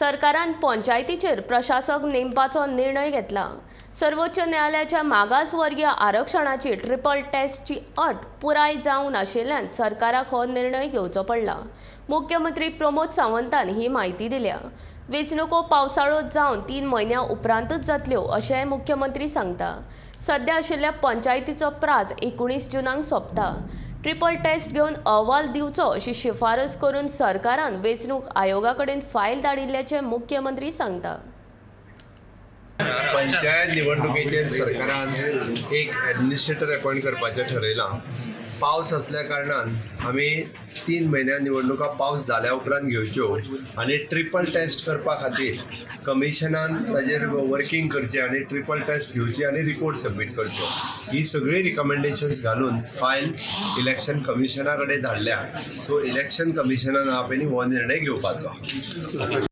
सरकारान पंचायतीचेर प्रशासक नेमपाचो निर्णय घेतला. सर्वोच्च न्यायालयाच्या मागासवर्गीय आरक्षणाची ट्रिपल टेस्टची अट पुराय जावंक नाशिल्ल्यान सरकाराक हो निर्णय घेवचो पडला. मुख्यमंत्री प्रमोद सावंतान ही म्हायती दिल्या. वेंचणुको पावसाळो जावन 3 म्हयन्यां उपरांतच जातल्यो, अशेंय मुख्यमंत्री सांगता. सध्या आशिल्ल्या पंचायतीचो प्राझ 19 जुनाक सोंपता. ट्रिपल टेस्ट घेवन अहवाल दिवचो अशी शिफारस करून सरकारान वेंचणूक आयोगा कडेन फायल धाडिल्ल्याचें मुख्यमंत्री सांगता. पंचायत निवडणुकेचेर सरकारान एक एडमिनिस्ट्रेटर अपॉयंट करपाचें ठरयलां. पावस आसल्या कारणान आमी 3 म्हयन्या निवडणुका पावस जाल्या उपरांत घेवच्यो आनी ट्रिपल टेस्ट करपा खातीर कमिशनान ताजेर वर्कींग करचें आनी ट्रिपल टेस्ट घेवची आनी रिपोर्ट सबमीट करच्यो, ही सगळी रिकमेंडेशन्स घालून फायल इलेक्शन कमिशना कडेन धाडल्या. सो इलेक्शन कमिशनान हा पळय न्ही हो निर्णय घेवपाचो.